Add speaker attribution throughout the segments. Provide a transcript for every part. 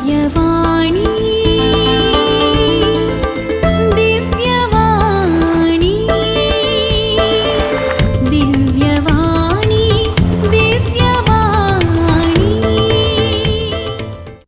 Speaker 1: दिव्यवाणी, दिव्यवाणी, दिव्यवाणी, दिव्यवाणी.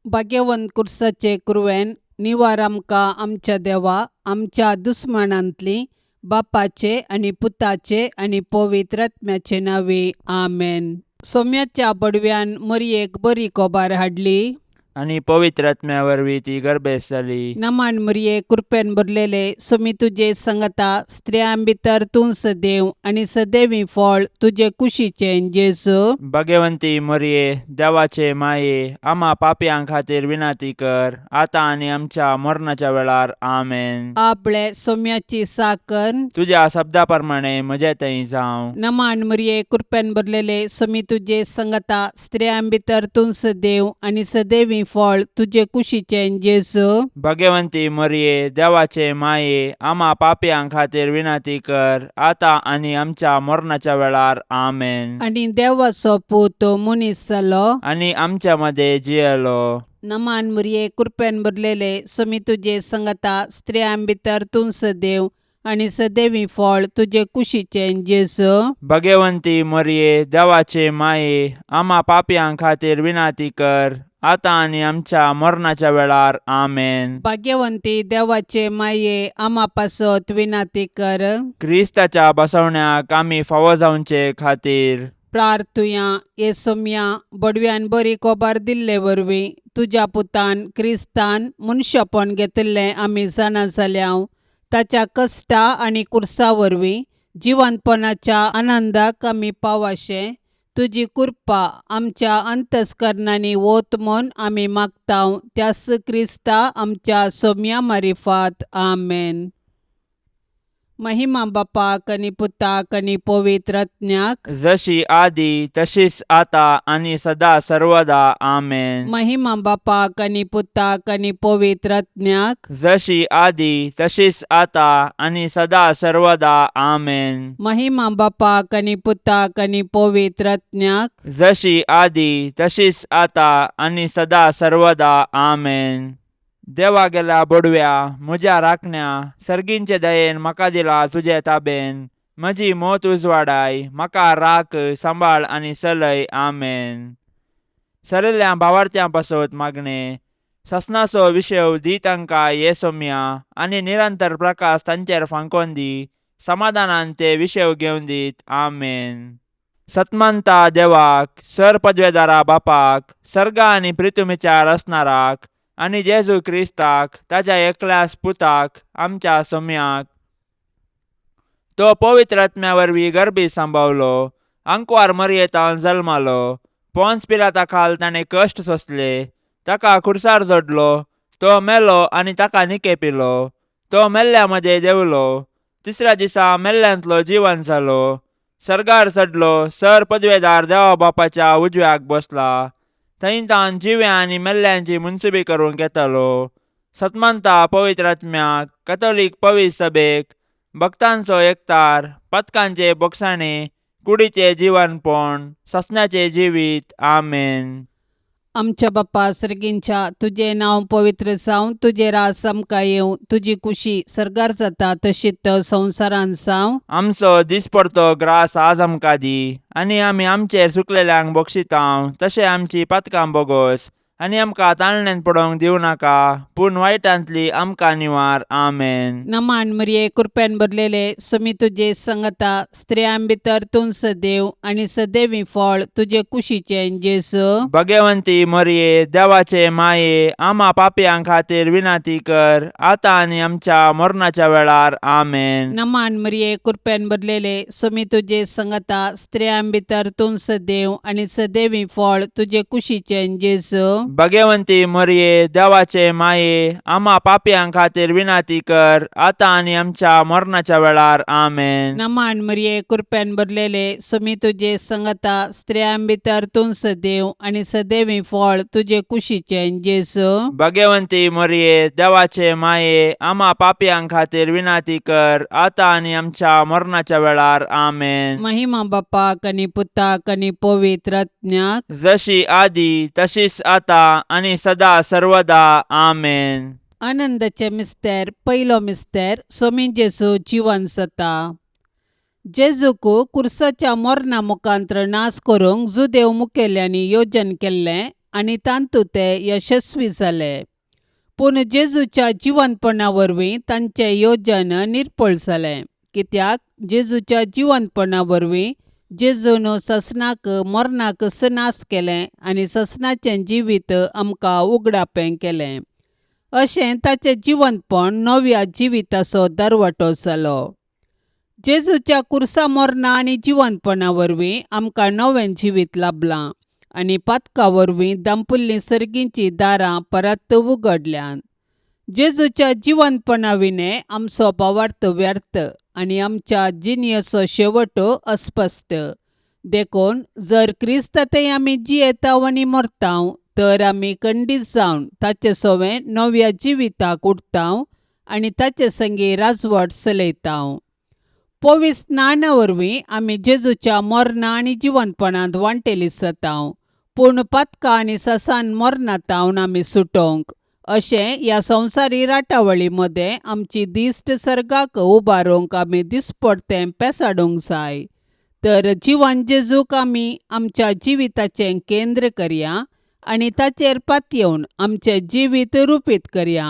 Speaker 2: भाग्यवंत कुर्साचे कुरवेन निवार आमकां आमच्या देवा आमच्या दुस्मानांतली बापाचे आनी पुताचे आनी पवित्र आत्म्याचे नांवे आमेन. सोम्याच्या बडव्यान मरयेक बरी कोबार हाडली
Speaker 3: आनी पवित्र आत्म्या वरवीं ती गर्भेस्त जाली.
Speaker 2: नमान मरये, कृपेन भरलेले, सोमी तुजे संगता, स्त्रियां भितर तूं सदैव आनी सदैवी फळ तुजे कुशीचें जेजू.
Speaker 3: भगवंती मरये, देवाचे माये, आमा पापयां खातीर विनंती कर, आतां आनी आमच्या मरणाच्या वेळार. आमेन.
Speaker 2: आपले सोम्याची साकर.
Speaker 3: तुज्या शब्दा प्रमाणे म्हजे थंय जावं.
Speaker 2: नमान मरये, कृपेन भरलेले, सोमी तुजे संगता, स्त्रियां भितर तूं सदैव आनी सदैवी फळ तुजे कुशीचें जेजू.
Speaker 3: भगवंती मरये, देवाचे माये, आमा पापयां खातीर विनंती कर, आतां आनी आमच्या मरणाच्या वेळार. आमेन.
Speaker 2: आनी देवाचो पूत मनीस जालो
Speaker 3: आनी आमच्या मदें जियेलो.
Speaker 2: नमान मरये, कृपेन भरलेले, सोमी तुजे संगता, स्त्रियां भितर तूं सदैव आनी सदैवी फळ तुजे कुशीचें जेजू.
Speaker 3: भगवंती मरये, देवाचे माये, आमा पापयां खातीर विनंती कर, आतां आनी आमच्या मरणाच्या वेळार. आमेन.
Speaker 2: भाग्यवंती देवाचे माये, आमा पासत विनंती कर.
Speaker 3: क्रिस्ताच्या बसवण्याक आमी फावो जावचे खातीर
Speaker 2: प्रार्थुया. ये सोम्या, बडव्यान बरी कोबार दिल्ले वरवीं तुज्या पुतान क्रिस्तान मनशापण घेतिल्लें आमी जाणा जाल्या. ताच्या कश्टा आनी कुर्सा वरवीं जिवंतपणाच्या आनंदाक आमी पावाशें तुजी कृपा आमच्या अंतस्करणांनी वत म्हूण आमी मागता, त्यास क्रिस्ता आमच्या सोम्या मारिफात. आमेन. महिमा बापाक आनी पुताक आनी पवित्र आत्म्याक.
Speaker 3: जशी आदी तशीच आता आनी सदा सर्वदा. आमेन.
Speaker 2: महिमा बापाक आनी पुताक आनी पवित्र आत्म्याक.
Speaker 3: जशी आदी तशीच आता आनी सदा सर्वदा. आमेन.
Speaker 2: महिमा बापाक आनी पुताक आनी पवित्र आत्म्याक.
Speaker 3: जशी आदी तशीच आता आनी सदा सर्वदा. आमेन. देवा गेल्या बोडव्या, म्हज्या राखण्या, सर्गींचे दयेन म्हाका दिला तुजे ताबेन. म्हजी मोत उजवाडाय, म्हाका राख, सांबाळ आनी चलय. आमेन. सरिल्ल्या भावार्थ्यां पासत मागणें. ससनाचो विशेव दी तांकां ये सोम्या, आनी निरंतर प्रकाश तांचेर फांकोन दी. समाधानान ते विशेव घेवन दीत. आमेन. सतमंता देवाक, सर पदवेदारा बापाक, सर्गा आनी प्रितुमीच्या रचणाराक, आनी जेजू क्रिस्ताक, ताच्या एकल्याच पुताक, आमच्या सोम्याक, तो पवित्र आत्म्या वरवीं गर्भी सांबावलो, आंकवार मरयेतान जल्मालो, पोन्स पिलाता खाल ताणें कश्ट सोंसले, ताका खुर्सार जोडलो, तो मेलो आनी ताका निकेपिलो, तो मेल्ल्या मदें देंवलो, तिसऱ्या दिसा मेल्ल्यांतलो जिवन जालो, सर्गार चडलो, सर पदवेदार देवा बापाच्या उजव्याक बसला, थंय तावन जिव्या आनी मेल्ल्यांची मुनसुबी करूंक येतालो. सतमंता पवित्र आत्म्याक, कथोलीक पवित्र सभेक, भक्तांचो एकतार, पथकांचे बोगसाणे, कुडीचे जिवनपण, ससण्याचे जिवीत. आमेन.
Speaker 2: आमच्या बाप्पा सर्गींच्या, तुजें नांव पवित्र जावं, तुजें रास आमकां येवं, तुजी कुशी सर्गार जाता तशीच संवसारांत जावं.
Speaker 3: आमचो दिसपडतो ग्रास आज आमकां दी, आनी आमी आमचेर चुकलेल्यांक बक्षितांव तशें आमची पातकां बोगोस, आनी आमकां ताळण्यांत पडोवंक दिवं नाका, पूण वायटांतली आमकां निवार. आमेन.
Speaker 2: नमान मरिये, कृपेन भरलेले, सुमी तुजे संगता, स्त्रियां भितर तूं सदैव आनी सदैवी फळ तुजे कुशीचें जेजू.
Speaker 3: भगवंती मरिये, देवाचे माये, आमा पापयां खातीर विनंती कर, आतां आनी आमच्या मरणाच्या वेळार. आमेन.
Speaker 2: नमान मरिये, कृपेन भरलेले, सुमी तुजे संगता, स्त्रियां भितर तूं सदैव आनी सदैवी फळ तुजे कुशीचें जेजू.
Speaker 3: भगवंती मरिये, देवाचे माये, आमा पापयां खातीर विनंती कर, आतां आनी आमच्या मरणाच्या वेळार. आमेन.
Speaker 2: नमान मरिये, कृपेन भरलेले, सुमी तुजे संगता, स्त्रियां भितर तूं सदैव आनी सदैवी फळ तुजे कुशीचें जेजू.
Speaker 3: भगवंती मरिये, देवाचे माये, आमा पापयां खातीर विनंती कर, आतां आनी आमच्या मरणाच्या वेळार. आमेन.
Speaker 2: महिमा बापाक आनी पुताक आनी पवित्र आत्म्याक.
Speaker 3: जशी आदी तशीच आता आतां आनी सदा सर्वदा. आमेन.
Speaker 2: आनंदाचे मिस्तेर. पयलो मिस्तेर, सोमी जेजू जिवन जाता. जेजूक कुर्साच्या मरणा मुखांत्र नाश करूंक जुदेव मुखेल्यांनी योजन केल्लें आनी तातूंत ते यशस्वी जाले. पूण जेजूच्या जिवनपणा वरवीं तांचें योजन निर्फळ जालें, कित्याक जेजूच्या जिवनपणा वरवीं जेजून ससनाक मरणाक नाश केलें आनी ससनाचें जिवीत आमकां उगडापें केलें. अशें ताचें जिवनपण नव्या जिविताचो दरवटो जालो. जेजूच्या कुर्सा मरणा आनी जिवनपणा वरवीं आमकां नवें जिवीत लाबलां आनी पातका वरवीं दांपुल्लीं सर्गींचीं दारां परत उगडल्यांत. जेजूच्या जिवनपणा विणें आमचो भावार्थ व्यर्थ आनी आमच्या जिणेचो शेवट अस्पश्ट. देखून जर क्रिस्तांतय आमी जियेताव आनी मरताव तर आमी खंडीत जावन ताचे सवें नव्या जिविताक उठताव आनी ताचे संगी राजवट चलयताव. पवित्र स्नाना वरवीं आमी जेजूच्या मरणा आनी जिवनपणांत वांटेली जाताव. पूण पातकां आनी ससान मरणांत आमी सुटोवंक अशें ह्या संवसारी राटावळी मदें आमची दिश्ट सर्गाक उबारूंक आमी दिसपडतें पेसाडूंक जाय. तर जिवन जेजूक आमी आमच्या जिविताचें केंद्र करया आनी ताचेर पातयेवन आमचें जिवीत रुपीत करया.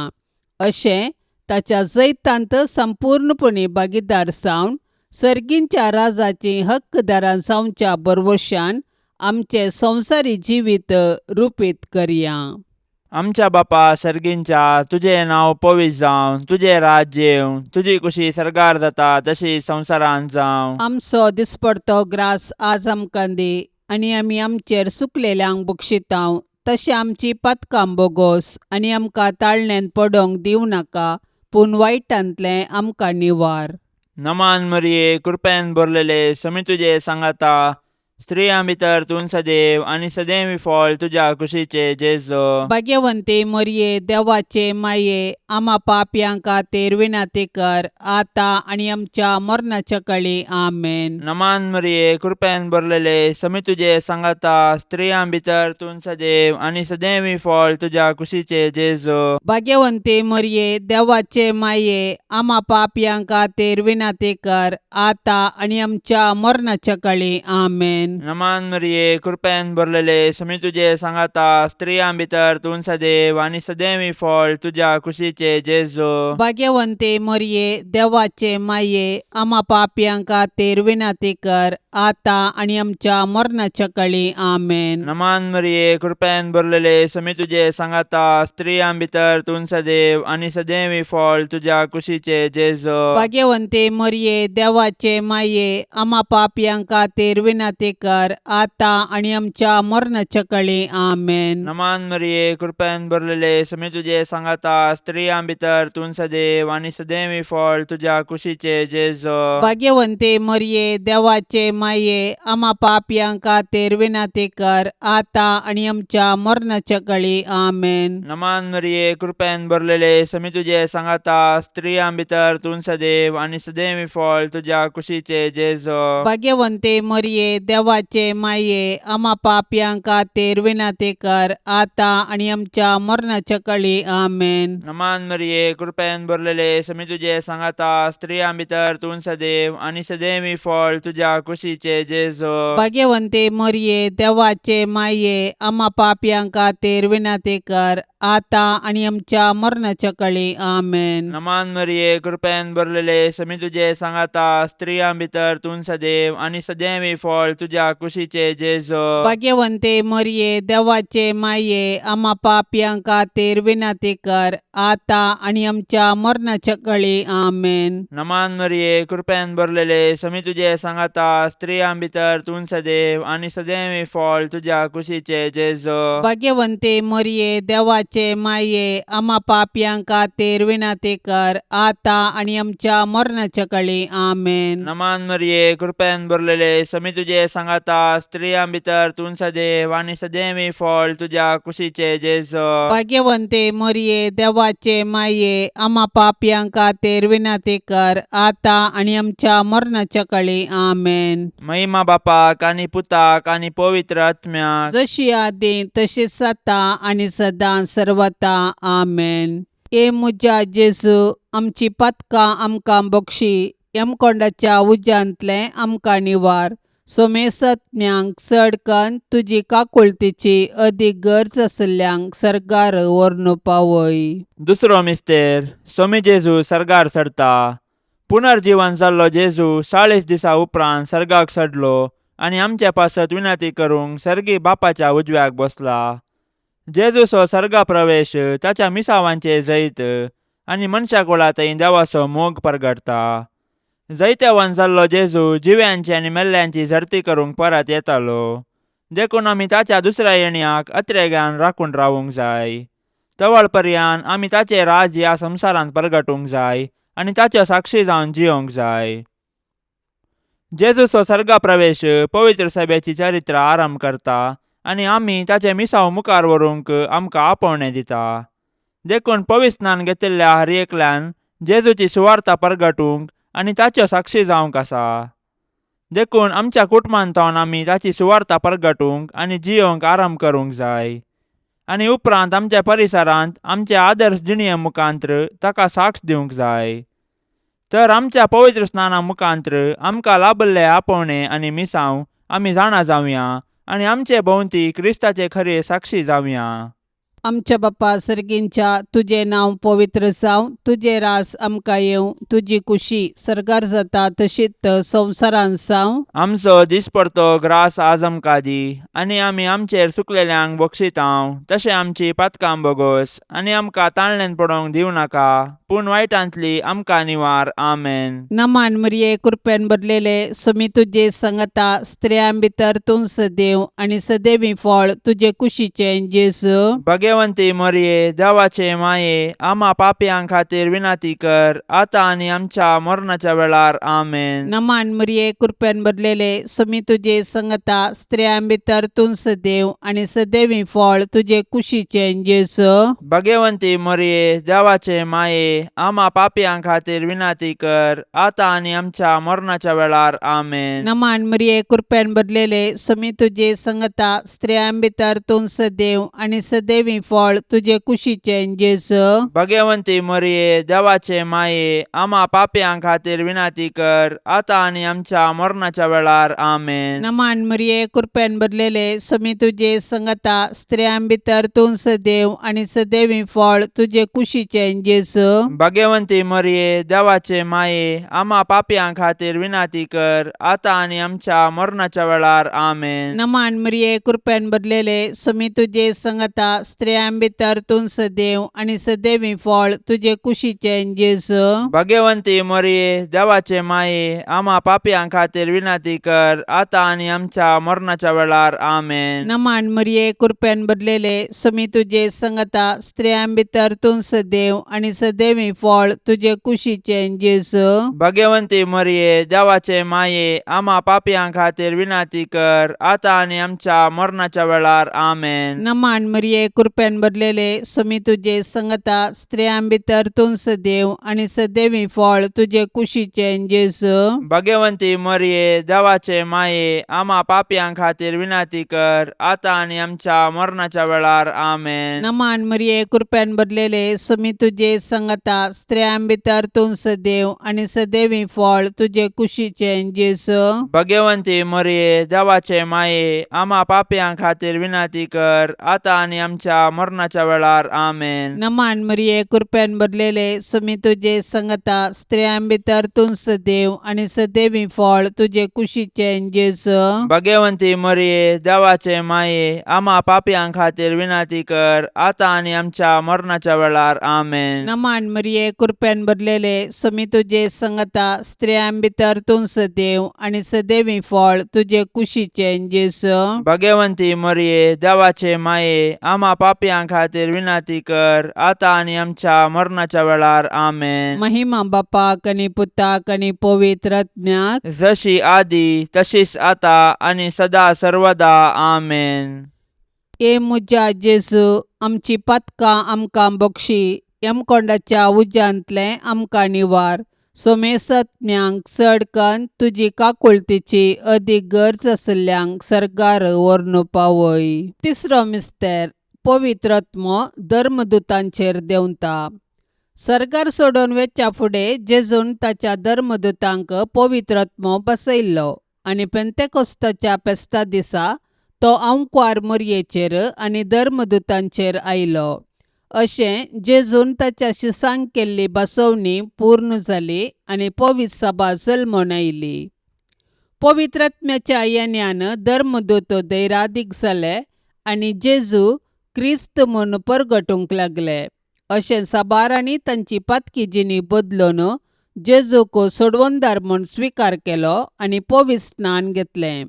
Speaker 2: अशें ताच्या जैतांत संपूर्णपणी भागीदार जावन सर्गींच्या राजाचीं हक्कदारां जावच्या भरवशान आमचें संवसारी जिवीत रुपीत करया.
Speaker 3: आमच्या बापा सर्गींच्या, तुजें नांव पवित्र जावं, तुजें राज्य येवं, तुजी कुशी सर्गार जाता तशी संवसारांत जावं.
Speaker 2: आमचो दिसपडतो ग्रास आज आमकां दी आनी आमी आमचेर सुकलेल्यांक बक्षितांव तशें आमची पातकां बोगोस आनी आमकां ताळण्यांत पडोवंक दिवं नाका, पूण वायटांतलें आमकां निवार.
Speaker 3: नमान मरिये, कृपेन भरलेले, समी तुजे सांगाता, स्त्रियां भितर तूं सदैव आनी सदैव फळ तुज्या कुशीचे जेजो.
Speaker 2: भाग्यवंती मरिये, देवाचे माये, आमा पापयां खातीर विनंती कर, आतां आनी आमच्या मरणाच्या कळी. आमेन.
Speaker 3: नमान मरिये, कृपेन भरलेले, समी तुजे सांगाता, स्त्रियां भितर तूं सदैव आनी सदैव फळ तुज्या कुशीचे जेजो.
Speaker 2: भाग्यवंती मरिये, देवाचे माये, आमा पापयां खातीर विनंती कर, आतां आनी आमच्या मरणाच्या कळी. आमेन.
Speaker 3: नमान मरिये, कृपेन भरलेले, समी तुजे सांगाता, स्त्रियां भितर तूं सदैव आनी सदैव फळ तुज्या कुशीचे जेजो.
Speaker 2: भाग्यवंती मरिये, देवाचे माये, आमा पापयां खातीर विनंती कर, आतां आनी आमच्या मरणाच्या कळी. आमेन.
Speaker 3: नमान मरिये, कृपेन भरलेले, समी तुजे सांगाता, स्त्रियां भितर तूं सदैव आनी सदैव फळ तुज्या कुशीचे जेजो.
Speaker 2: भाग्यवंती मरिये, देवाचे माये, आमा पापयां खातीर विनंती कर, आतां आनी आमच्या मरणाच्या कळी. आमेन.
Speaker 3: नमान मरिये, कृपेन भरलेले, समी तुजे सांगाता, स्त्रियां भितर तूं सदैव आनी सदैव फळ तुज्या कुशीचे जेजो.
Speaker 2: भाग्यवंती मरिये, देवाचे माये, आमा पापयां खातीर विनंती कर, आतां आनी आमच्या मरणाच्या कळी. आमेन.
Speaker 3: नमान मरिये, कृपेन भरलेले, समी तुजे सांगाता, स्त्रियां भितर तूं सदैव आनी सदैव फळ तुज्या कुशीचे जेजो.
Speaker 2: भाग्यवंती मरिये, देवाचे माये, आमा पापयां खातीर विनंती कर, आतां आनी आमच्या मरणाच्या कळी. आमेन.
Speaker 3: नमान मरिये, कृपेन भरलेले, समी तुजे सांगाता, स्त्रियां भितर तूं सदैव आनी सदैव फळ तुज्या कुशीचे जेजो.
Speaker 2: भाग्यवंती मरिये, देवाचे माये, आमा पापयां खातीर विनंती कर, आतां आनी आमच्या मरणाच्या कळी. आमेन.
Speaker 3: नमान मरिये, कृपेन भरलेले, समी तुजे सांगाता, स्त्रियां भितर तूं सदैव आनी सदैव फळ तुज्या कुशीचे जेजो.
Speaker 2: भाग्यवंती मरिये, देवाचे माये, आमा पापयां खातीर विनंती कर, आतां आनी आमच्या मरणाच्या कळी. आमेन.
Speaker 3: नमान मरिये, कृपेन भरलेले, समी तुजे सांगाता, स्त्रियां भितर तूं सदैव आनी सदैव फळ तुज्या कुशीचे जेजो.
Speaker 2: भाग्यवंती मरिये, देवाचे देवाचे माये आमा पापयां खातीर विनंती कर आतां आनी आमच्या मरणाच्या कळी. आमेन.
Speaker 3: नमान मरिये, कृपेन भरलेले, समी तुजे सांगाता, स्त्रियां भितर तूं सदैव आनी सदैवी फळ तुज्या कुशीचे जेजो.
Speaker 2: भाग्यवंते मरिये, देवाचे माये, आमा पापयां खातीर विनंती कर आतां आनी आमच्या मरणाच्या कळी. आमेन.
Speaker 3: महिमा बापाक आनी पुताक आनी पवित्र आत्म्याक.
Speaker 2: जशी आदी तशीच आतां आनी सदां सर्वता. आमेन. ए म्हज्या जेजू, आमची पातकां आमकां बक्षी, यमकोंडाच्या उज्यांतलें आमकां निवार, सोमेसत्म्यांक चड कन्न तुजी काकुळतीची अदीक गरज आशिल्ल्यांक सर्गार व्हरून पावय.
Speaker 3: दुसरो मिस्तेर, सोमी जेजू सर्गार चडता. पुनर्जीवन जाल्लो जेजू 40 दिसा उपरांत सर्गाक चडलो आनी आमचे पासत विनंती करूंक सर्गी बापाच्या उजव्याक बसला. जेजूचो सर्गा प्रवेश ताच्या मिसावांचे जैत आनी मनशा कुळा थंय देवाचो मोग परगटता. जैतेवान जाल्लो जेजू जिव्यांची आनी मेल्ल्यांची झडती करूंक परत येतालो, देखून आमी ताच्या दुसऱ्या येण्याक अत्रेगान राखून रावूंक जाय. तवळ पर्यान आमी ताचें राज ह्या संवसारांत परगटूंक जाय आनी ताच्यो साक्षी जावन जियोंक जाय. जेजूचो सर्गा प्रवेश पवित्र सभेची चरित्र आरंभ करता आनी आमी ताचें मिसांव मुखार व्हरूंक आमकां आपोवणें दिता. देखून पवित्र स्नान घेतिल्ल्या हर एकल्यान जेजूची सुवार्ता परगटूंक आनी ताच्यो साक्षी जावंक आसा. देखून आमच्या कुटुंबांत आमी ताची सुवार्ता परगटूंक आनी जियोंक आरंभ करूंक जाय आनी उपरांत आमच्या परिसरांत आमचे आदर्श जिणये मुखांत्र ताका साक्ष दिवंक जाय. तर आमच्या पवित्र स्नाना मुखांत्र आमकां लाभल्ले आपोवणें आनी मिसांव आमी जाणा जावया आनी आमचे भोंवती क्रिस्ताचे खरे साक्षी जावया.
Speaker 2: आमच्या बापा सर्गींच्या, तुजें नांव पवित्र जावं, तुजें रास आमकां येवं, तुजी कुशी सर्गार जाता तशीच संवसारांत जावं.
Speaker 3: आमचो दिसपडतो ग्रास आज आमकां दी आनी आमी आमचेर सुकलेल्यांक बक्षितांव तशें आमची पातकां बोगोस आनी आमकां ताळणेन पडोवंक दिवं नाका, पूण वायटांतली आमकां निवार. आमेन.
Speaker 2: नमान मरिये, कृपेन भरलेले, सुमी तुजे संगता, स्त्रियां भितर तूं सदैव आनी सदैवी फळ तुजे कुशीचें जेजू.
Speaker 3: भगवंती मरिये, देवाचे माये, आमा पापयां खातीर विनंती कर आतां आनी आमच्या मरणाच्या वेळार. आमेन.
Speaker 2: नमान मरिये, कृपेन भरलेले, सुमी तुजे संगता, स्त्रियां भितर तूं सदैव आनी सदैवी फळ तुजे कुशीचें जेजू.
Speaker 3: भगवंती मरिये, देवाचे माये, आमा पापयां खातीर विनंती कर आतां आनी आमच्या मरणाच्या वेळार. आमेन.
Speaker 2: नमान मरिये, कृपेन भरलेले, सुमी तुजे संगता, स्त्रियां भितर तूं सदैव आनी सदैवी फळ तुजे कुशीचें जेजू.
Speaker 3: भगवंती मरिये, देवाचे माये, आमा पापयां खातीर विनंती कर आतां आनी आमच्या मरणाच्या वेळार. आमेन.
Speaker 2: नमान मरिये, कृपेन भरलेले, सुमी तुजे संगता, स्त्रियां भितर तूं सदैव आनी सदैवी फळ तुजे कुशीचें जेजू.
Speaker 3: भगवंती मरिये, देवाचे माये, आमा पापयां खातीर विनंती कर आतां आनी आमच्या मरणाच्या वेळार. आमेन.
Speaker 2: नमान मरिये, कृपेन भरलेले, सुमी तुजे संगता, स्त्रियां भितर तूं सदैव आनी सदैवी फळ तुजे कुशीचें जेजू.
Speaker 3: भगवंती मरिये, देवाचे माये, आमा पापयां खातीर विनंती कर आतां आनी आमच्या मरणाच्या वेळार. आमेन.
Speaker 2: नमान मरिये, कृपेन भरलेले, सुमी तुजे संगता, स्त्रियां भितर तूं सदैव आनी सदैवी फळ तुजे कुशीचें जेजू.
Speaker 3: भगवंती मरिये, देवाचे माये, आमा पापयां खातीर विनंती कर आतां आनी आमच्या मरणाच्या वेळार. आमेन.
Speaker 2: नमान मरिये, कृपेन भरलेले, सुमी तुजे संगता, स्त्रियां भितर तूं सदैव आनी सदैवी फळ तुजे कुशीचें जेजू.
Speaker 3: भगवंती मरिये, देवाचे माये, आमा पापयां खातीर विनंती कर आतां आनी आमच्या मरणाच्या वेळार. आमेन.
Speaker 2: नमान मरिये, कृपेन भरलेले, सुमी तुजे संगता, स्त्रियां भितर तूं सदैव आनी सदैवी फळ तुजे कुशीचें जेजू.
Speaker 3: भगवंती मरिये, देवाचे माये, आमा पापयां खातीर विनंती कर आतां आनी आमच्या मरणाच्या वेळार. आमेन.
Speaker 2: नमान मरिये, कृपेन भरलेले, सुमी तुजे संगता, स्त्रियां भितर तूं सदैव आनी सदैवी फळ तुजे कुशीचें जेजू.
Speaker 3: भगवंती मरिये, देवाचे माये, आमा पापयां खातीर विनंती कर आतां आनी आमच्या मरणाच्या वेळार. आमेन.
Speaker 2: नमान मरिये, कृपेन भरलेले, सुमी तुजे संगता, स्त्रियां भितर तूं सदैव आनी सदैवी फळ तुजे कुशीचें जेजू.
Speaker 3: भगवंती मरिये, देवाचे माये, आमा पापयां पापयां खातीर विनंती कर आतां आनी आमच्या मरणाच्या वेळार. आमेन.
Speaker 2: महिमा बापाक आनी पुताक आनी पवित्र आत्म्याक.
Speaker 3: जशी आदी तशीच आता आनी सदा सर्वदा. आमेन.
Speaker 2: ए म्हज्या जेजू, आमची पातकां आमकां बक्षी, यमकोंडाच्या उज्यांतलें आमकां निवार, सोमेसत्म्यांक चड कन्न तुजी काकुळतीची अदीक गरज आशिल्ल्यांक सर्गार व्हरून पावय. तिसरो मिस्तेर, पवित्र आत्मो धर्मदुतांचेर देंवता. सर्गार सोडून वेच्या फुडें जेजून ताच्या धर्मदुतांक पवित्र आत्मो बसयल्लो आनी पेंतेकोस्ताच्या फेस्ता दिसा तो आंकवार मोरयेचेर आनी धर्मदुतांचेर आयलो. अशें जेजून ताच्या शिसांक केल्ली बसवणी पूर्ण जाली आनी पवित्र सभा जल्मून आयली. पवित्र आत्म्याच्या येण्यान धर्मदूत धैरादीक जाले आनी जेजू क्रिस्त म्हूण परगटूंक लागले. अशें साबारांनी तांची पातकी जिणी बदलून जेजूक सोडवणदार म्हूण स्विकार केलो आनी पवित्र स्नान घेतलें.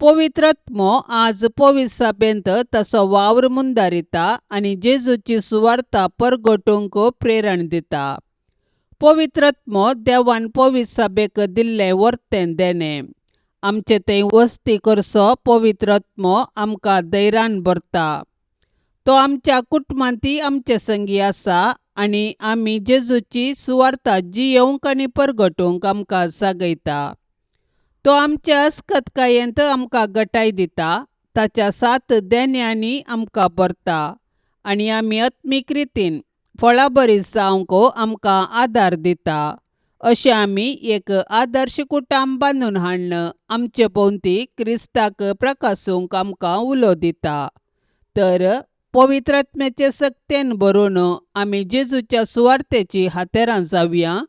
Speaker 2: पवित्र आत्मो आज पवित्र सभेंत ताचो वावर मुंदारिता आनी जेजूची सुवार्ता परगटूंक प्रेरण दिता. पवित्र आत्मो देवान पवित्र सभेक दिल्लें वर्तें देणें. आमचे थंय वस्ती करचो पवित्र आत्मो आमकां धैर्यान भरता. तो आमच्या कुटुंबांतय आमचे संगी आसा आनी आमी जेजूची सुवार्ता जियेवंक आनी परगटूंक आमकां जागयता. तो आमच्या अस्कतकायेंत आमकां गटाय दिता, ताच्या सात देण्यांनी आमकां भरता आनी आमी आत्मीक रितीन फळाबरी जावंक आमकां आदार दिता. अशें आमी एक आदर्श कुटुंब बांदून हाडून आमचे भोंवती क्रिस्ताक प्रकासूंक आमकां उलो दिता. तर पवित्र आत्म्याचे सक्तेन भरून आमी जेजूच्या सुवार्तेची हातेरां जावया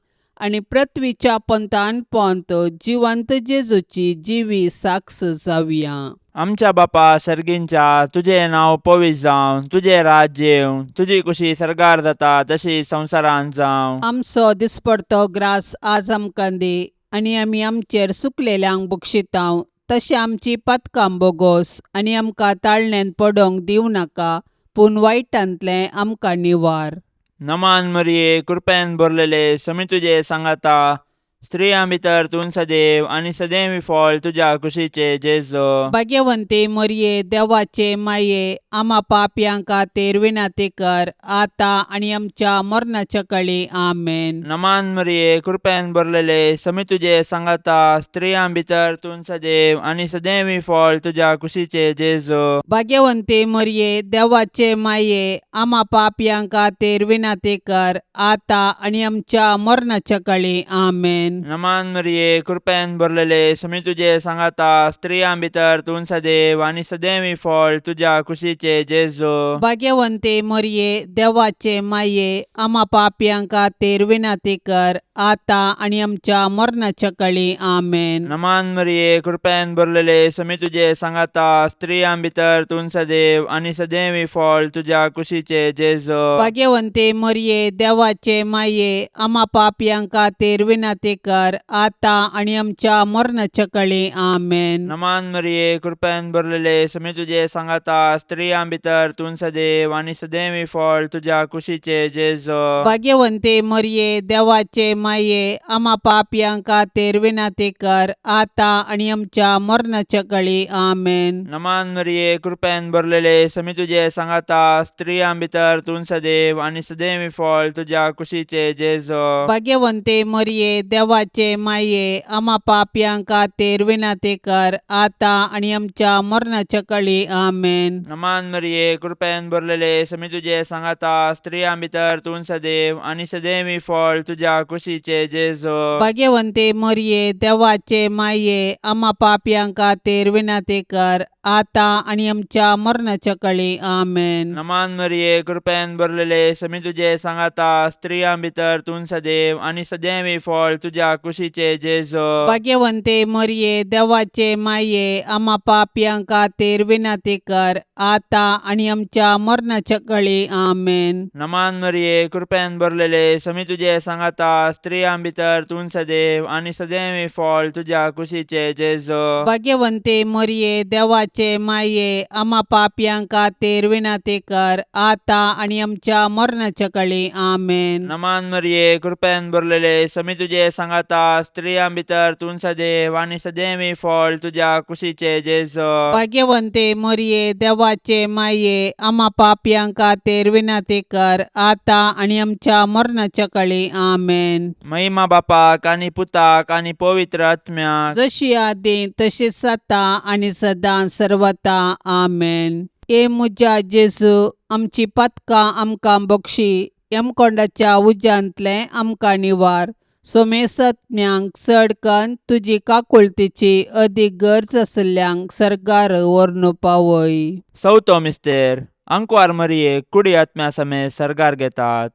Speaker 2: आनी पृथ्वीच्या पंथान पोंत जिवंत जेजूची जिवी साक्ष जावया.
Speaker 3: आमच्या बापा सर्गींच्या, तुजें नांव पवित्र जावं, तुजें राज्य येवं, तुजी कुशी सर्गार जाता तशी संवसारांत जावं.
Speaker 2: आमचो दिसपडतो ग्रास आज आमकां दी आनी आमी आमचेर सुकलेल्यांक बक्षितांव तशें आमची पातकां बोगोस आनी आमकां ताळण्यांत पडोंक दिवं नाका, पूण वायटांतलें आमकां निवार.
Speaker 3: नमान मरिये, कृपेन भरलेले, समी तुजे सांगाता, स्त्रियां भितर तूं सदैव आनी सदैव फळ तुज्या कुशीचे जेजू.
Speaker 2: भाग्यवंती मरिये, देवाचे माये, आमा पापयां खातीर विनंती कर आतां आनी आमच्या मरणाच्या कळी. आमेन.
Speaker 3: नमान मरिये, कृपेन भरलेले, समी तुजे सांगाता, स्त्रियां भितर तूं सदैव आनी सदैव फळ तुज्या कुशीचे जेजू.
Speaker 2: भाग्यवंती मरिये, देवाचे माये, आमा पापयां खातीर विनंती कर आतां आनी आमच्या मरणाच्या कळी. आमेन.
Speaker 3: नमान मरिये, कृपेन भरलेले, समी तुजे सांगाता, स्त्रियां भितर तूं सदैव आनी सदैव फळ तुज्या कुशीचे जेजू.
Speaker 2: भाग्यवंती मरिये, देवाचे माये, आमा पापयां खातीर विनंती कर आतां आनी आमच्या मरणाच्या कळी. आमेन.
Speaker 3: नमान मरिये, कृपेन भरलेले, समी तुजे सांगाता, स्त्रियां भितर तूं सदैव आनी सदैव फळ तुज्या कुशीचे जेजू.
Speaker 2: भाग्यवंती मरिये, देवाचे माये, आमा पापयां खातीर विनंती कर आतां आनी आमच्या मरणाच्या कळी. आमेन.
Speaker 3: नमान मरिये, कृपेन भरलेले, समी तुजे सांगाता, स्त्रियां भितर तूं सदैव आनी सदैव फळ तुज्या कुशीचे जेजू.
Speaker 2: भाग्यवंती मरिये, देवाचे माये, आमा पापयां खातीर विनंती कर आतां आनी आमच्या मरणाच्या कळी. आमेन.
Speaker 3: नमान मरिये, कृपेन भरलेले, समी तुजे सांगाता, स्त्रियां भितर तूं सदैव आनी सदैव फळ तुज्या कुशीचे जेजू.
Speaker 2: भाग्यवंती मरिये, देवाचे माये, आमा पापयां खातीर विनंती कर आतां आनी आमच्या मरणाच्या कळी. आमेन.
Speaker 3: नमान मरिये, कृपेन भरलेले, समी तुजे सांगाता, स्त्रियां भितर तूं सदैव आनी सदैव फळ तुज्या कुशीचे जेजू.
Speaker 2: भाग्यवंती मरिये, देवाचे माये, आमा पापयां खातीर विनंती कर आतां आनी आमच्या मरणाच्या कळी. आमेन.
Speaker 3: नमान मरिये, कृपेन भरलेले, समी तुजे सांगाता, स्त्रियां भितर तूं सदैव आनी सदैव फळ तुज्या तुज्या कुशीचे जेजो.
Speaker 2: भाग्यवंते मरिये, देवाचे माये, आमा पापयां खातीर विनंती कर, आतां आनी आमच्या मरणाच्या कळी. आमेन.
Speaker 3: नमान मरिये, कृपेन भरलेले, समी तुजे सांगाता, स्त्रियां भितर तूं सदैव आनी सदैव फळ तुज्या कुशीचे जेजो.
Speaker 2: भाग्यवंते मरिये, देवाचे माये, आमा पापयां खातीर विनंती कर, आतां आनी आमच्या मरणाच्या कळी. आमेन.
Speaker 3: नमान मरिये, कृपेन भरलेले, समी तुजे सांगाता, स्त्रियां भितर तूं सदैव आनी सदैव फळ तुज्या कुशीचे जेजो.
Speaker 2: भाग्यवंते मरिये, देवाचे माये, आमा पापयां खातीर विनंती कर, आतां आनी आमच्या मरणाच्या कळी. आमेन.
Speaker 3: महिमा बापाक आनी पुताक आनी पवित्र आत्म्याक.
Speaker 2: जशी आदी तशीच आतां आनी सदां सर्वता. आमेन. हे म्हज्या जेजू, आमची पातकां आमकां बक्षी, यमकोंडाच्या उज्यांतलें आमकां निवार, सोमेसत्म्यांक चड कन्न तुजी काकुळतीची अदीक गरज आशिल्ल्यांक सर्गार व्हरून पावय.
Speaker 3: चवथो मिस्तेर. आंकवार मरियेक कुडी आत्म्या समेत सर्गार घेतात.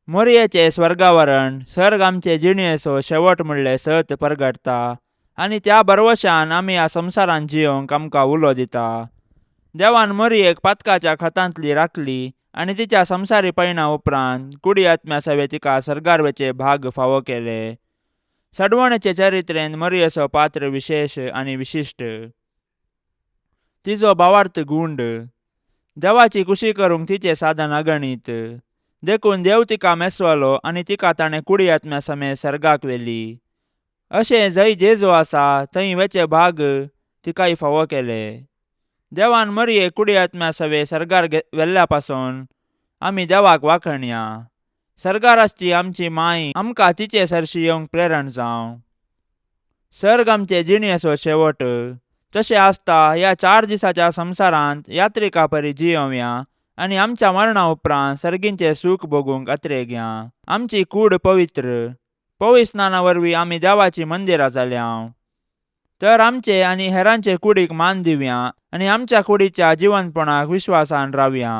Speaker 3: मोरयेचें स्वर्गावरण सर्ग आमचे जिणेचो शेवट म्हणलें सत परगटता आनी त्या भरवशान आमी ह्या संवसारांत जियोंक आमकां उलो दिता. देवान मोरयेक पातकाच्या खतांतली राखली आनी तिच्या संवसारी पयणा उपरांत कुडी आत्म्या सवे तिका सर्गार वचे भाग फावो केले. सडवणेचे चरित्रेन मोरयेचो पात्र विशेश आनी विशिश्ट. तिजो भावार्थ गुंड. देवाची कुशी करूंक तिचें साधन अगणीत. देखून देव तिका मेसवलो आनी तिका ताणें कुडी आत्म्या समेत सर्गाक व्हेली. अशें जंय जेजू आसा थंय वेचे भाग तिकाय फावो केले. देवान मरियेक कुडी आत्म्या सवे सर्गार व्हेल्ल्या पासून आमी देवाक वाखणया. सर्गार आसची आमची माय आमकां तिचे सरशी येवंक प्रेरण जावं. सर्ग आमचे जिणेचो शेवट. तशें आसता ह्या 4 दिसाच्या संवसारांत यात्रिका परी जियोवया आनी आमच्या मरणा उपरांत सर्गींचें सूख भोगूंक अत्रेगया. आमची कूड पवित्र. पवित्र स्नाना वरवीं आमी देवाचीं मंदिरां जाल्या. तर आमचे आनी हेरांचे कुडीक मान दिवया आनी आमच्या कुडीच्या जिवनपणाक विश्वासान रावया.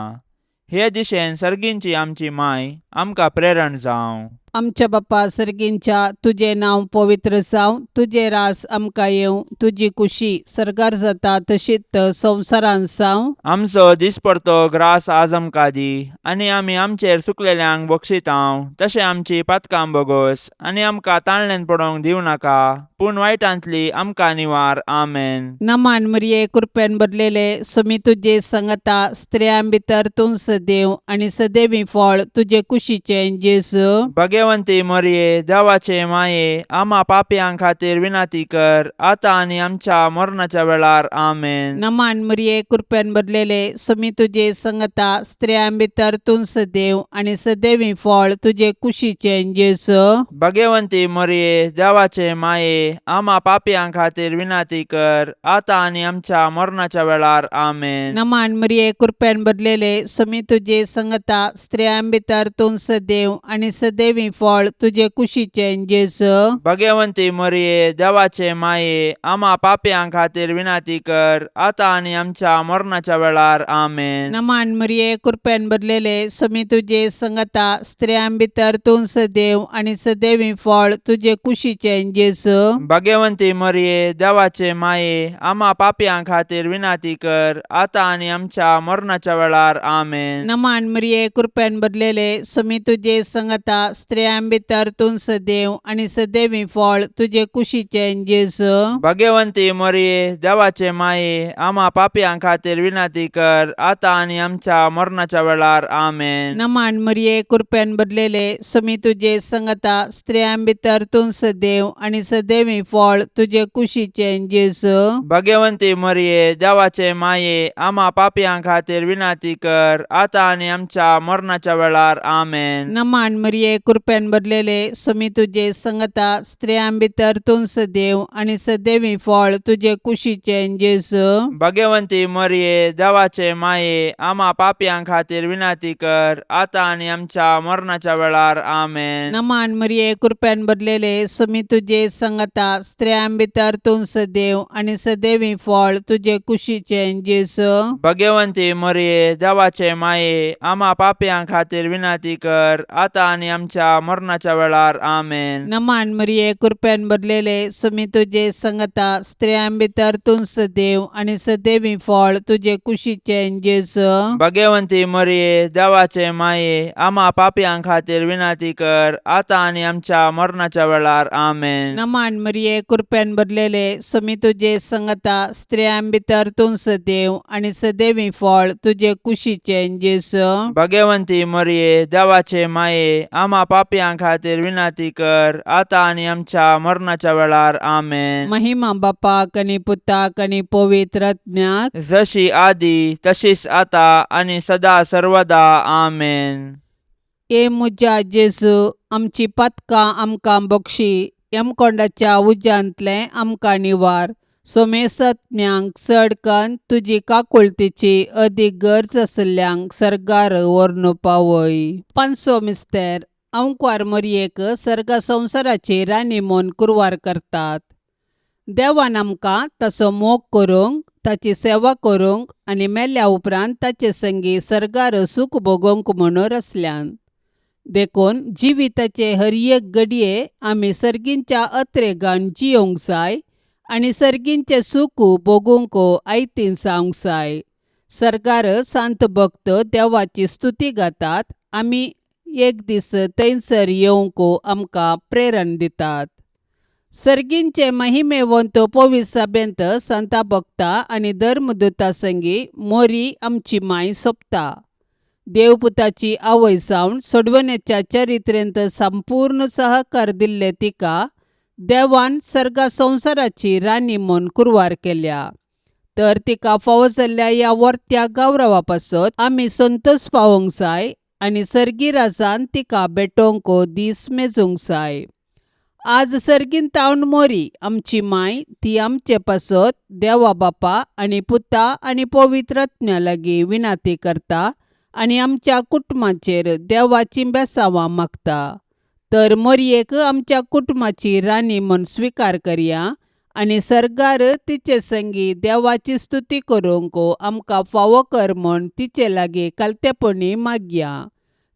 Speaker 3: हे दिशेन सर्गींची आमची माय आमकां प्रेरण जावं.
Speaker 2: आमच्या बापा सर्गींच्या, तुजें नांव पवित्र जावं, तुजें रास आमकां येवं, तुजी कुशी सर्गार जाता तशीच संवसारांत जावं.
Speaker 3: आमचो दिसपडतो ग्रास आज आमकां दी आनी आमी आमचेर चुकलेल्यांक बक्षितांव तशें आमची पातकां बोगोस आनी आमकां ताणल्यान पडोवंक दिवं नाका, पूण वायटांतली आमकां निवार. आमेन.
Speaker 2: नमान मरिये, कृपेन भरलेले, सुमी तुजे संगता, स्त्रियां भितर तूं सदैव आनी सदैवी फळ तुजे कुशीचें जेजू.
Speaker 3: भगवंती मरिये, देवाचे माये, आमा पापयां खातीर विनंती कर, आतां आनी आमच्या मरणाच्या वेळार. आमेन.
Speaker 2: नमान मरिये, कृपेन भरलेले, सुमी तुजे संगता, स्त्रियां भितर तूं सदैव आनी सदैवी फळ तुजे कुशीचें जेजू.
Speaker 3: भगवंती मरिये, देवाचे माये, आमा पापयां खातीर विनंती कर, आतां आनी आमच्या मरणाच्या वेळार. आमेन.
Speaker 2: नमान मरिये, कृपेन भरलेले, सुमी तुजे संगता, स्त्रियां भितर तूं सदैव आनी सदैवी फळ तुजे कुशीचें जेजू.
Speaker 3: भगवंती मरिये, देवाचे माये, आमा पापयां खातीर विनंती कर, आतां आनी आमच्या मरणाच्या वेळार. आमेन.
Speaker 2: नमान मरिये, कृपेन भरलेले, सुमी तुजे संगता, स्त्रियां भितर तूं सदैव आनी सदैवी फळ तुजे कुशीचें जेजू.
Speaker 3: भगवंती मरिये, देवाचे माये, आमा पापयां खातीर विनंती कर, आतां आनी आमच्या मरणाच्या वेळार. आमेन.
Speaker 2: नमान मरिये, कृपेन भरलेले, सुमी तुजे संगता, स्त्रियां भितर तूं सदैव आनी सदैवी फळ तुजे कुशीचें जेजू.
Speaker 3: भगवंती मरिये, देवाचे माये, आमा पापयां खातीर विनंती कर, आतां आनी आमच्या मरणाच्या वेळार. आमेन.
Speaker 2: नमान मरिये, कृपेन भरलेले, सुमी तुजे संगता, स्त्रियां भितर तूं सदैव आनी सदैवी फळ तुजे कुशीचें जेजू.
Speaker 3: भगवंती मरिये, देवाचे माये, आमा पापयां खातीर विनंती कर, आतां आनी आमच्या मरणाच्या वेळार. आमेन.
Speaker 2: नमान मरिये, कृपेन भरलेले, सुमी तुजे संगता, स्त्रियां भितर तूं सदैव आनी सदैवी फळ तुजे कुशीचें जेजू.
Speaker 3: भगवंती मरिये, देवाचे माये, आमा पापयां खातीर विनंती कर, आतां आनी आमच्या मरणाच्या वेळार. आमेन.
Speaker 2: नमान मरिये, कृपेन भरलेले, सुमी तुजे संगता, स्त्रियां भितर तूं सदैव आनी सदैवी फळ तुजे कुशीचें जेजू.
Speaker 3: भगवंती मरिये, देवाचे माये, आमा पापयां खातीर विनंती कर, आतां आनी आमच्या आमच्या मरणाच्या वेळार. आमेन.
Speaker 2: नमान मरिये, कृपेन भरलेले, सुमी तुजे संगता, स्त्रियां भितर तूं सदैव आनी सदैवी फळ तुजे कुशीचें जेजू.
Speaker 3: भगवंती मरिये, देवाचे माये, आमा पापयां खातीर विनंती कर, आतां आनी आमच्या मरणाच्या वेळार. आमेन.
Speaker 2: नमान मरिये, कृपेन भरलेले, सुमी तुजे संगता, स्त्रियां भितर तूं सदैव आनी सदैवी फळ तुजे कुशीचें जेजू.
Speaker 3: भगवंती मरिये, देवाचे माये, आमा पापयां खातीर विनंती कर, आतां आनी आमच्या मरणाच्या वेळार. आमेन.
Speaker 2: महिमा बापाक आनी पुताक आनी पवित्र आत्म्याक.
Speaker 3: जशी आदी तशीच आता आनी सदा सर्वदा. आमेन.
Speaker 2: ए म्हज्या जेजू, आमची पातकां आमकां बक्षी, यमकोंडाच्या उज्यांतलें आमकां निवार, सोमेसत्म्यांक चड कन्न तुजी काकुळतीची अदीक गरज आशिल्ल्यांक सर्गार व्हरून पावय. पांचसो मिस्तेर. अंकवार मोरयेक सर्ग संवसाराची राणी म्हूण कुरवार करतात. देवान आमकां ताचो मोग करूंक, ताची सेवा करूंक आनी मेल्या उपरांत ताचे संगी सर्गार सूख भोगोवंक म्हणून रचल्यान. देखून जिविताचे हर एक घडये आमी सर्गींच्या अत्रेगान जियोंक जाय आनी सर्गींचें सूख भोगूंक आयतीन जावंक जाय. सर्गार सांत भक्त देवाची स्तुती गातात, आमी एक दीस थंयसर येवंक आमकां प्रेरण दितात. सर्गींचे महिमेवंत पवित्र सभेंत संता भक्ता आनी धर्मदूता संगी मोरी आमची माय सोंपता. देवपुताची आवय जावन सोडवण्याच्या चरित्रेंत संपूर्ण सहकार दिल्ले तिका देवान सर्गा संवसाराची राणी म्हूण कुरवार केल्या. तर तिका फावो जाल्ल्या ह्या वर्त्या गौरवा पासत आमी संतोश पावोवंक जाय आनी सर्गी राजान तिका भेटोवंक दीस मेजूंक जाय. आज सर्गीन तावन मोरी आमची माय ती आमचे पासत देवा बापा आनी पुता आनी पवित्र आत्म्या लागीं विनाती करता आनी आमच्या कुटुंबाचेर देवाची बेसांवां मागता. तर मोरयेक आमच्या कुटुंबाची राणी म्हूण स्विकार करया आनी सर्गार तिचे संगी देवाची स्तुती करूंक आमकां फावो कर म्हूण तिचे लागीं कालतेपणी मागया.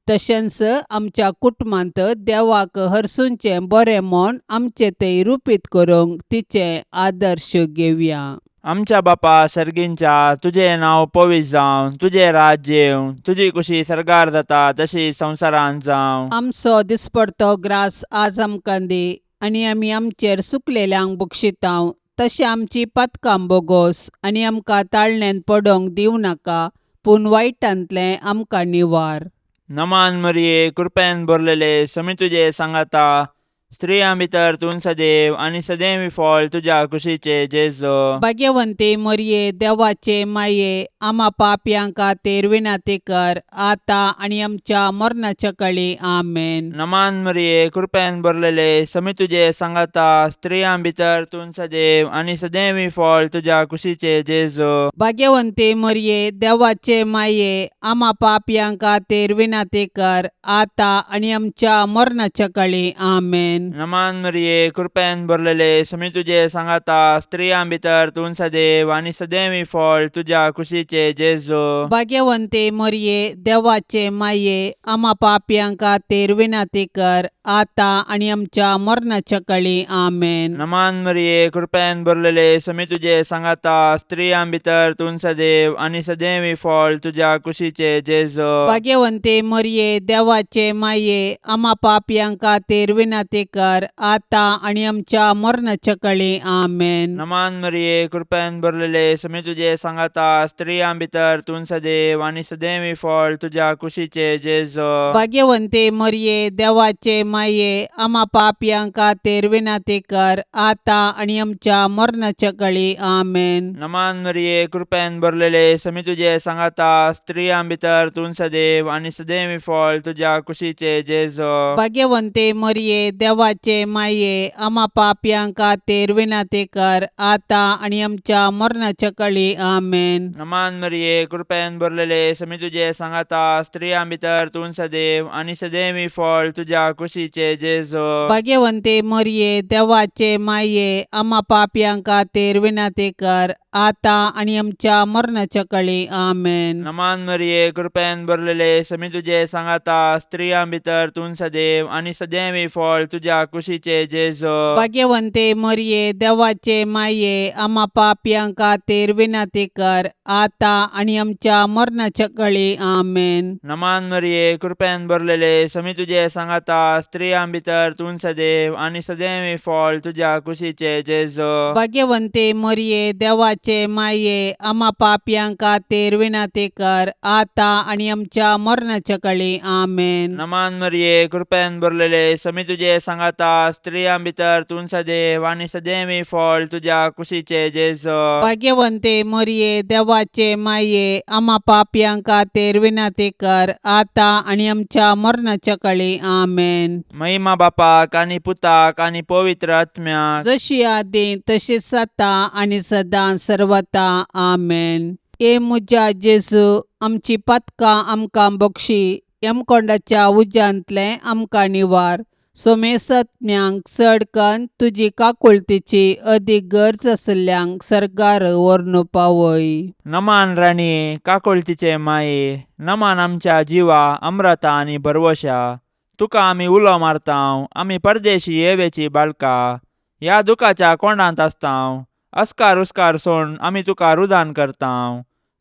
Speaker 2: तशेंच आमच्या कुटुंबांत देवाक हरसूंचें बरें म्हूण आमचें तें रुपीत करूंक तिचें आदर्श घेवया.
Speaker 3: आमच्या बापा सर्गींच्या, तुजें नांव पवित्र जावं, तुजें राज्य येवं, तुजी कुशी सर्गार जाता तशी संवसारांत जावं.
Speaker 2: आमचो दिसपडतो ग्रास आज आमकां दी आनी आमी आमचेर सुकलेल्यांक बक्षितांव तशें आमची पातकां बोगोस आनी आमकां ताळण्यांत पडोवंक दिवं नाका, पूण वायटांतलें आमकां निवार.
Speaker 3: नमान मरिये, कृपेन भरलेले, समी तुजे सांगाता, स्त्रियां भितर तूं सदैव आनी सदैव फळ तुज्या कुशीचे जेजो.
Speaker 2: भाग्यवंती मोरये, देवाचे माये, आमा पापयां खातीर विनंती कर, आतां आनी आमच्या मरणाच्या कळी. आमेन.
Speaker 3: नमान मरिये, कृपेन भरलेले, समी तुजे सांगाता, स्त्रियां भितर तूं सदैव आनी सदैव फळ तुज्या कुशीचे जेजो.
Speaker 2: भाग्यवंती मोरये, देवाचे माये, आमा पापयां खातीर विनंती कर, आतां आनी आमच्या मरणाच्या कळी. आमेन.
Speaker 3: नमान मरिये, कृपेन भरलेले, समी तुजे सांगाता, स्त्रियां भितर तूं सदैव आनी सदैव फळ तुज्या कुशीचे जेजो.
Speaker 2: भाग्यवंती मोरये, देवाचे माये, आमा पापयां खातीर विनंती कर, आतां आनी आमच्या मरणाच्या कळी. आमेन.
Speaker 3: नमान मरिये, कृपेन भरलेले, समी तुजे सांगाता, स्त्रियां भितर तूं सदैव आनी सदैव फळ तुज्या कुशीचे जेजो.
Speaker 2: भाग्यवंती मोरये, देवाचे माये, आमा पापयां खातीर विनंती कर, आतां आनी आमच्या मरणाच्या कळी. आमेन.
Speaker 3: नमान मरिये, कृपेन भरलेले, समी तुजे सांगाता, स्त्रियां भितर तूं सदैव आनी सदैव फळ तुज्या कुशीचे जेजो.
Speaker 2: भाग्यवंती मोरये, देवाचे माये, आमा पापयां खातीर विनंती कर, आतां आनी आमच्या मरणाच्या कळी. आमेन.
Speaker 3: नमान मरिये, कृपेन भरलेले, समी तुजे सांगाता, स्त्रियां भितर तूं सदैव आनी सदैव फळ तुज्या कुशीचे जेजो.
Speaker 2: भाग्यवंती मोरये, देवाचे माये, आमा पापयां खातीर विनंती कर, आतां आनी आमच्या मरणाच्या कळी. आमेन.
Speaker 3: नमान मरिये, कृपेन भरलेले, समी तुजे सांगाता, स्त्रियां भितर तूं सदैव आनी सदैव फळ तुज्या कुशीचे जेजो.
Speaker 2: भाग्यवंती मोरये, देवाचे माये, आमा पापयां खातीर विनंती कर, आतां आनी आमच्या मरणाच्या कळी. आमेन.
Speaker 3: नमान मरिये, कृपेन भरलेले, समी तुजे सांगाता, स्त्रियां भितर तूं सदैव आनी सदैवी फळ तुज्या कुशीचे जेजो.
Speaker 2: भाग्यवंते मरिये, देवाचे माये, आमा पापयां खातीर विनंती कर, आतां आनी आमच्या मरणाच्या कळी. आमेन.
Speaker 3: नमान मरिये, कृपेन भरलेले, समी तुजे सांगाता, स्त्रियां भितर तूं सदैव आनी सदैवी फळ तुज्या कुशीचे जेजो.
Speaker 2: भाग्यवंते मरिये, देवाचे माये, आमा पापयां खातीर विनंती कर, आतां आनी आमच्या मरणाच्या कळी. आमेन.
Speaker 3: नमान मरिये, कृपेन भरलेले, समी तुजे सांगाता, स्त्रियां भितर तूं सदैव आनी सदैवी फळ तुज्या कुशीचे जेजो.
Speaker 2: भाग्यवंते मरिये, देवाचे माये, आमा पापयां खातीर विनंती कर, आतां आनी आमच्या मरणाच्या कळी. आमेन.
Speaker 3: महिमा बापाक आनी पुताक आनी पवित्र आत्म्याक,
Speaker 2: जशी आदी तशीच आतां आनी सदां सर्वता. आमेन. ए म्हज्या जेजू, आमची पातकां आमकां बक्षी, यमकोंडाच्या उज्यांतलें आमकां निवार, सोमेसज्ञांक चड कन्न तुजी काकुळतीची अदीक गरज आशिल्ल्यांक सर्गार व्हरून पावय.
Speaker 3: नमान राणये, काकुळतीचे माये, नमान आमच्या जिवा अम्रता आनी भरवशा, तुका आमी उलो मारतांव, आमी परदेशी येवेची बाळका, ह्या दुखाच्या कोंडांत आसतांव, अस्कार उस्कार सोड आमी तुका रुदान करतांव,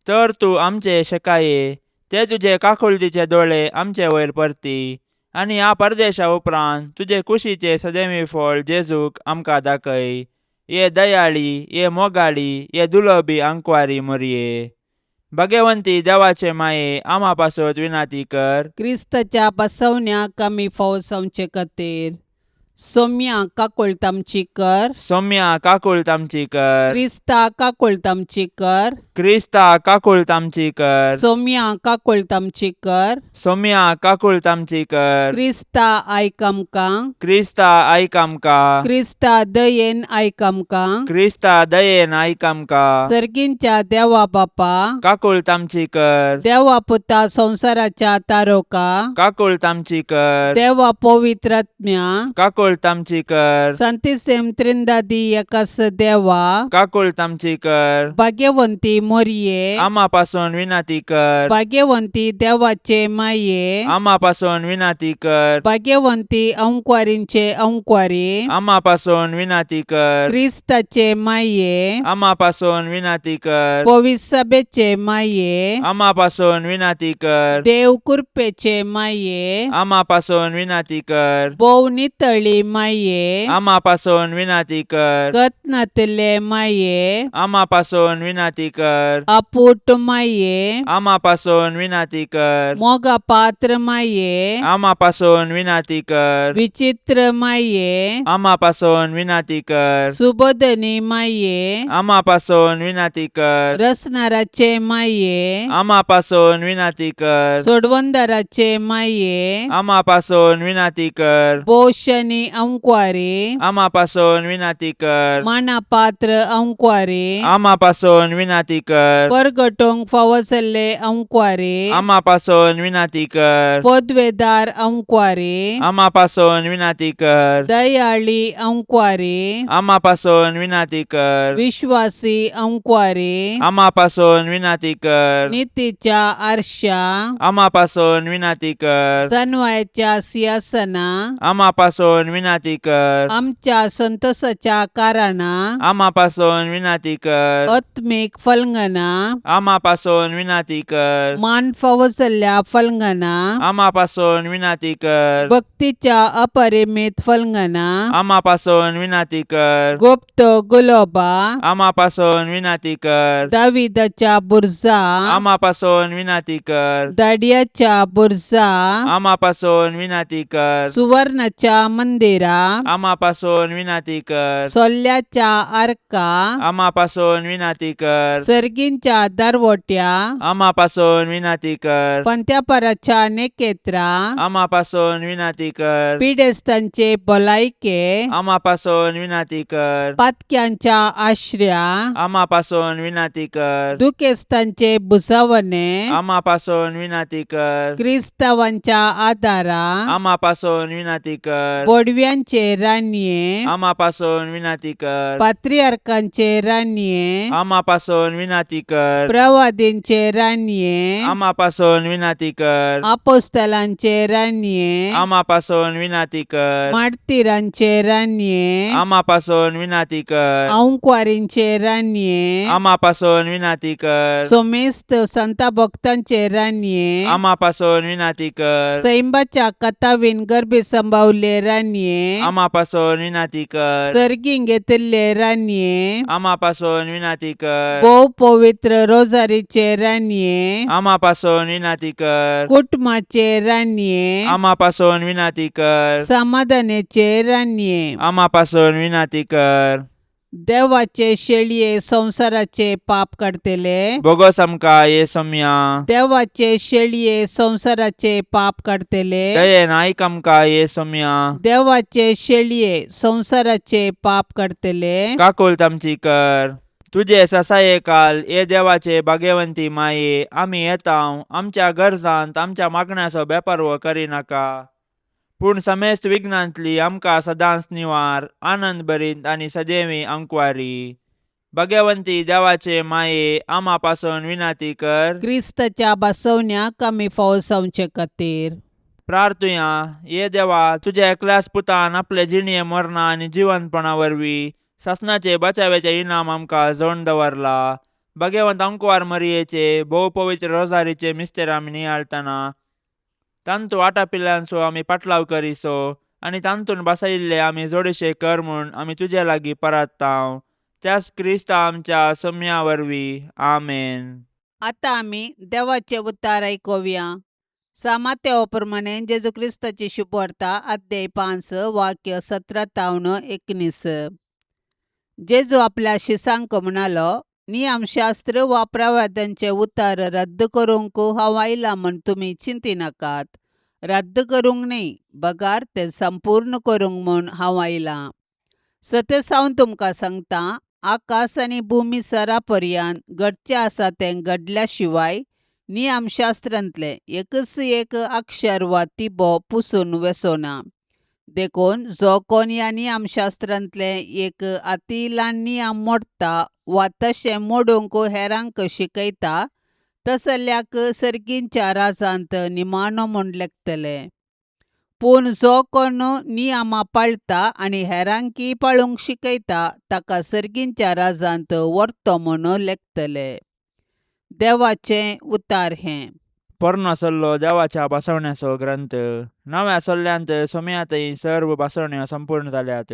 Speaker 3: तर तूं आमचे शेकाये ते तुजे काकुळतीचे दोळे आमचे वयर परती आनी ह्या परदेशा उपरांत तुजे कुशीचे सदैवी फळ जेजूक आमकां दाखय. ये दयाळी, ये मोगाळी, ये दुलबी आंकवारी मोरये, भगवंती देवाचे माये, आमा पासत विनाती कर.
Speaker 2: क्रिस्ताच्या बसवण्याक आमी फावो जावचे खातीर सोम्या काकुळट आमची कर.
Speaker 3: सौम्या काकुळट आमची कर.
Speaker 2: क्रिस्ता काकुळट आमची कर.
Speaker 3: क्रिस्ता काकुळट आमची कर.
Speaker 2: सोम्या काकुळट आमची कर.
Speaker 3: सौम्या काकुळट आमची कर.
Speaker 2: क्रिस्ता आयक आमकां.
Speaker 3: क्रिस्ता आयक आमकां.
Speaker 2: क्रिस्ता दयेन आयक आमकां.
Speaker 3: क्रिस्ता दयेन आयक आमकां.
Speaker 2: सर्गींच्या देवा बापा,
Speaker 3: काकुळट आमची कर.
Speaker 2: देवा पुता संवसाराच्या तारोका,
Speaker 3: काकुळट आमची कर.
Speaker 2: देवा पवित्रात्म्या,
Speaker 3: काकुळट आमची कर.
Speaker 2: संतिसेम त्रिंदादी एकास देवा,
Speaker 3: काकुळट आमची कर.
Speaker 2: भाग्यवंती मोरये,
Speaker 3: आमा पासून विनंती कर.
Speaker 2: भाग्यवंती देवाचे माये,
Speaker 3: आमा पासून विनंती कर.
Speaker 2: भाग्यवंती अंकवारींचे अंकवारी,
Speaker 3: आमा पासून विनंती कर.
Speaker 2: क्रिस्ताचे माये,
Speaker 3: आमा पासून विनंती कर.
Speaker 2: पविसभेचे माये,
Speaker 3: आमा पासून विनंती कर.
Speaker 2: देव कृपेचे माये,
Speaker 3: आमा पासून विनंती कर.
Speaker 2: भोव नितळी माये,
Speaker 3: आमा पासून विनंती कर.
Speaker 2: कत्नातले माये,
Speaker 3: आमा पासून विनंती कर.
Speaker 2: अपूट माये,
Speaker 3: आमा पासून विनंती कर.
Speaker 2: मोगा पात्र माये,
Speaker 3: आमा पासून विनंती कर.
Speaker 2: विचित्र माये,
Speaker 3: आमा पासून विनंती कर.
Speaker 2: सुबोधनी माये,
Speaker 3: आमा पासून विनंती कर.
Speaker 2: रसनाराचे माये,
Speaker 3: आमा पासून विनंती कर.
Speaker 2: सोडवंदाराचे माये,
Speaker 3: आमा पासून विनंती कर.
Speaker 2: पोशनी अंकवारी,
Speaker 3: आमा पासून विनंती कर.
Speaker 2: मानापात्र अंकवारी,
Speaker 3: आमा पासून विनंती कर.
Speaker 2: परगटोंक फावो जाल्ले अंकवारी,
Speaker 3: आमा पासून विनंती कर.
Speaker 2: पदवेदार अंकवारी,
Speaker 3: आमा पासून विनंती कर.
Speaker 2: दयाळी अंकवारी,
Speaker 3: आमा पासून विनंती कर.
Speaker 2: विश्वासी अंकवारी,
Speaker 3: आमा पासून विनंती कर.
Speaker 2: नितीच्या आरशा,
Speaker 3: आमा पासून विनंती कर.
Speaker 2: सनवायाच्या सिंहासना,
Speaker 3: आमा पासून विनंती कर.
Speaker 2: आमच्या संतोषाच्या कारणा,
Speaker 3: आमा पासून विनंती कर.
Speaker 2: आत्मीक फलंगना,
Speaker 3: आमा पासून विनंती कर.
Speaker 2: मान फावो जाल्ल्या फलंगना,
Speaker 3: आमा पासून विनंती कर.
Speaker 2: भक्तीच्या अपरिमित फलंगना,
Speaker 3: आमा पासून विनंती कर.
Speaker 2: गुप्त गुलोबा,
Speaker 3: आमा पासून विनंती कर.
Speaker 2: दाविदाच्या बुर्जा,
Speaker 3: आमा पासून विनंती कर.
Speaker 2: दाडियाच्या बुर्जा,
Speaker 3: आमा पासून विनंती कर.
Speaker 2: सुवर्णाच्या मंदिरा,
Speaker 3: आमा पासून विनंती कर.
Speaker 2: सोल्ल्याच्या आर्का,
Speaker 3: आमा पासून विनंती कर.
Speaker 2: सर्गींच्या दरवट्या,
Speaker 3: आमा पासून विनंती कर.
Speaker 2: पंत्यापराच्या नेकेत्रा,
Speaker 3: आमा पासून विनंती कर.
Speaker 2: पिडेस्तांचे भलायके,
Speaker 3: आमा पासून विनंती कर.
Speaker 2: पातक्यांच्या आश्र्या,
Speaker 3: आमा पासून विनंती कर.
Speaker 2: दुखेस्तांचे भुजावणे,
Speaker 3: आमा पासून विनंती कर.
Speaker 2: क्रिस्तावांच्या आदारा,
Speaker 3: आमा पासून विनंती कर.
Speaker 2: बोडव्या बडव्यांचे रानये
Speaker 3: आमा पासून विनाती कर.
Speaker 2: पात्रियार्कांचे रानये
Speaker 3: आमा पासून विनाती कर.
Speaker 2: प्रवादींचे रानये
Speaker 3: आमा पासून विनाती कर.
Speaker 2: आपोस्तलांचे रानये
Speaker 3: आमा पासून विनाती कर.
Speaker 2: मार्तीरांचे रानये
Speaker 3: आमा पासून विनाती कर.
Speaker 2: आंकवारींचे रानये
Speaker 3: आमा पासून विनाती कर.
Speaker 2: सोमेस्त संता भक्तांचे रानये
Speaker 3: आमा पासून विनाती कर.
Speaker 2: सैंबाच्या कथावीन गर्भी संभावले रानये
Speaker 3: आमा पासून विनाती कर.
Speaker 2: सर्गीं घेतिल्ले रानये
Speaker 3: आमा पासून विनाती कर.
Speaker 2: भोव पवित्र रोजारीचे रानये
Speaker 3: आमा पासून विनाती कर.
Speaker 2: कुटुंबाचे रानये
Speaker 3: आमा पासून विनाती कर.
Speaker 2: समाधानाचे रानये
Speaker 3: आमा पासून विनाती कर.
Speaker 2: देवाचे शेळये संवसाराचे पाप काडतले
Speaker 3: बोगोस आमकां ये सोम्या.
Speaker 2: देवाचे शेळये संवसाराचे पाप काडतले
Speaker 3: दयेन आयक आमकां ये सोम्या.
Speaker 2: देवाचे शेळये संवसाराचे पाप काडतले
Speaker 3: काकुळट आमची कर. तुजे ससाये काल ये देवाचे भाग्यवंती माये आमी येता आमच्या गरजांत आमच्या मागण्याचो बेपारवो करिनाका, पूण समेस्त विघ्नांतली आमकां सदांच निवार आनंद भरीत आनी सदैवी अंकवारी. भाग्यवंती देवाचे माये आमा पासून विनाती कर.
Speaker 2: क्रिस्ताच्या बसवण्याक आमी फावो जावचे खातीर
Speaker 3: प्रार्थुया. ये देवा, तुज्या एकल्याच पुतान आपले जिणये मरणा आनी जिवंतपणा वरवीं सासणाचे बचाव्याचे इनाम आमकां जोडून दवरला. भाग्यवंत अंकवार मरियेचे भोव पवित्र रोजारीचे मिस्तेर आमी नियाळतना तांतू आटापिल्ल्यांचो आमी पाटलाव करिसो आनी तांतून बसयिल्ले आमी जोडीशे कर म्हूण आमी तुजे लागीं परात्तांव, त्याच क्रिस्ता आमच्या सोम्या वरवीं. आमेन.
Speaker 2: आतां आमी देवाचे उतार आयकुया. सामात्या प्रमाणे जेजू क्रिस्ताची शुभवार्ता अध्याय 5 वाक्य 17 तावन 19. जेजू आपल्या शिसांक म्हणालो, नियमशास्त्र वा प्रवाद्यांचे उतार रद्द करूंक हांव आयला म्हण तुमी चिंतिनाकात. रद्द करूंक न्ही, बगार तें संपूर्ण करूंक म्हूण हांव आयलां. सतेस हांव तुमकां सांगता, आकाश आनी भुमी सरा पर्यंत घडचें आसा तें घडल्या शिवाय नियमशास्त्रांतलें एकच एक अक्षर वा तिबो पुसून वचना. देखून जो कोण ह्या नियमशास्त्रांतलें एक अती ल्हान नियम मोडटा वा तशें मोडूंक हेरांक शिकयता तसल्याक सर्गींच्या राजांत निमाणो म्हूण लेखतले. पूण जो कोण नियमां पाळटा आनी हेरांकय पाळूंक शिकयता ताका सर्गींच्या राजांत व्हरतो म्हूण लेखतले. देवाचें उतार हें.
Speaker 3: पोरणो सल्लो देवाच्या बसवण्याचो ग्रंथ. नव्या सल्ल्यांत सोम्यांतय सर्व बसवण्यो संपूर्ण जाल्यात.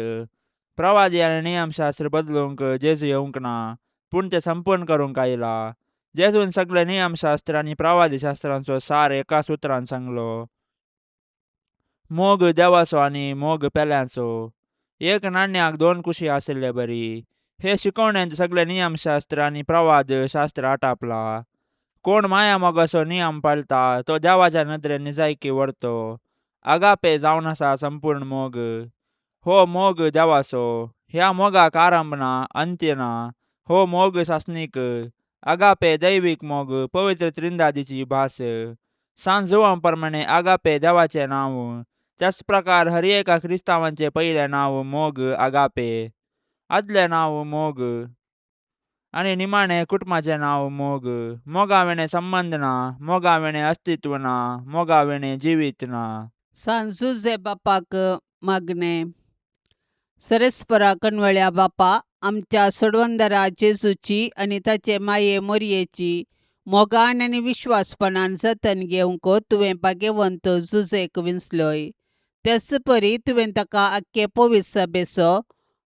Speaker 3: प्रवादी आनी नियमशास्त्र बदलूंक जेजू येवंक ना, पूण ते संपूर्ण करूंक आयला. जेजून सगळे नियमशास्त्र आनी प्रवादी शास्त्रांचो सार एका सुत्रान सांगलो. मोग देवाचो आनी मोग पेल्यांचो. एक नाण्याक दोन कुशी आशिल्ले बरी. हे शिकवणेंत सगळे नियमशास्त्र आनी प्रवाद शास्त्र आटापला. कोण माया मोगाचो नियम पाळटा तो देवाच्या नदरेन निजायकी व्हरतो. आगापे जावन आसा संपूर्ण मोग. हो मोग देवाचो. ह्या मोगाक आरंभ ना, अंत्य ना. हो मोग सासणीक. आगापे दैवीक मोग, पवित्र त्रिंदादीची भास. सांत जुवां प्रमाणे आगापे देवाचें नांव. त्याच प्रकार हर एका क्रिस्तांवाचें पयलें नांव मोग आगापे. आदलें नांव मोग आनी निमाणें कुटुंबाचें नांव मोग. मोगा विणें संबंद ना, मोगा विणें अस्तित्व ना, मोगा विणें जिवीत ना.
Speaker 2: सांत जुझे बापाक मागणें. सरेस्परा कणवळ्या बापा, आमच्या सोडवंदरा जेजूची आनी ताचे माये मोरयेची मोगान आनी विश्वासपणान जतन घेवंक तुवें भाग्यवंत जुझेक विंचलोय. तेच परी तुवें ताका आख्खे पवित्र सभेचो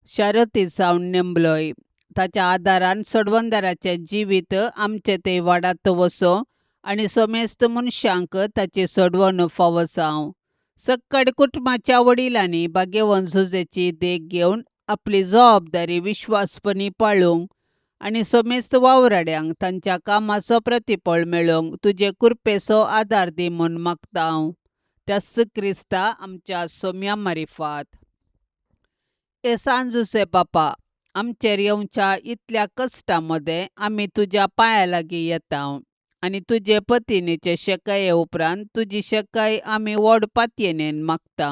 Speaker 2: शारती जावन नेमलोय. ताच्या आदारान सोडवंदराचें जिवीत आमचें तें वाडात वचों आनी समेस्त मनशांक ताची सोडवण फावो जावं. सक्कड कुटुंबाच्या वडिलांनी भाग्यवंत जुझेची देख घेवन आपली जबाबदारी विश्वासपणी पाळूंक आनी समेस्त वावराड्यांक तांच्या कामाचो प्रतिफळ मेळोवंक तुजे कृपेचो आदार दी म्हूण मागता हांव. त्याच क्रिस्ता आमच्या सोम्या मारिफात. हे सांत जुझे बापा, आमचेर येवच्या इतल्या कश्टां मदें आमी तुज्या पांया लागीं येता आनी तुजे पतिनीचे शेकाये उपरांत तुजी शेकाय आमी व्हड पातयेनेन मागता.